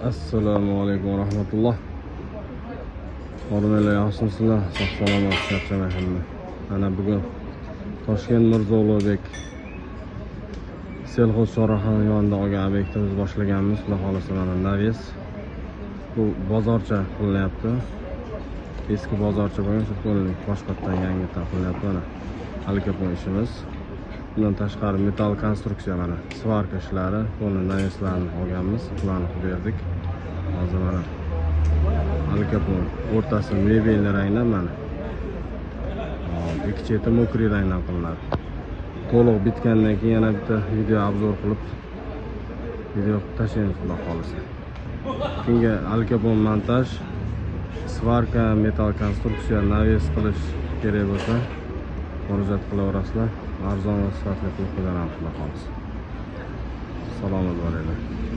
Assalomu alaykum va rahmatulloh. Hormatli yaxshimisizlar, sog' salomat charchamay hamma. Mana bugun Toshkent Mirzo Ulug'bek Selxoz chorrahani yonida olgan obyektimizni boshlaganmiz. Xudo xolasa mana naves. Bu bozorcha qilinyapti. Eski bozorcha bo'lgan, shu to'liq boshqatdan yangidan qilinyapti mana. Alikapon ishimiz. Bundan tashqari metall konstruksiya mana svarka ishlari, buni naveslarni olganmiz, ularni qilib berdik. Hozir mana alikapon o'rtasi mebelni rangdan mana. Hop, ikki cheti mokriy rangdan qilinadi. To'liq bitgandan keyin yana bitta video obzor qilib video qilib tashlaymiz xudo xolasa. Keyingi alikapon montaj, svarka, metall konstruksiya, naves qilish kerak bo'lsa murojaat qilaverasizlar. Arzon va sifatli qilib beramiz xudo xolasa. Salomat bo'linglar.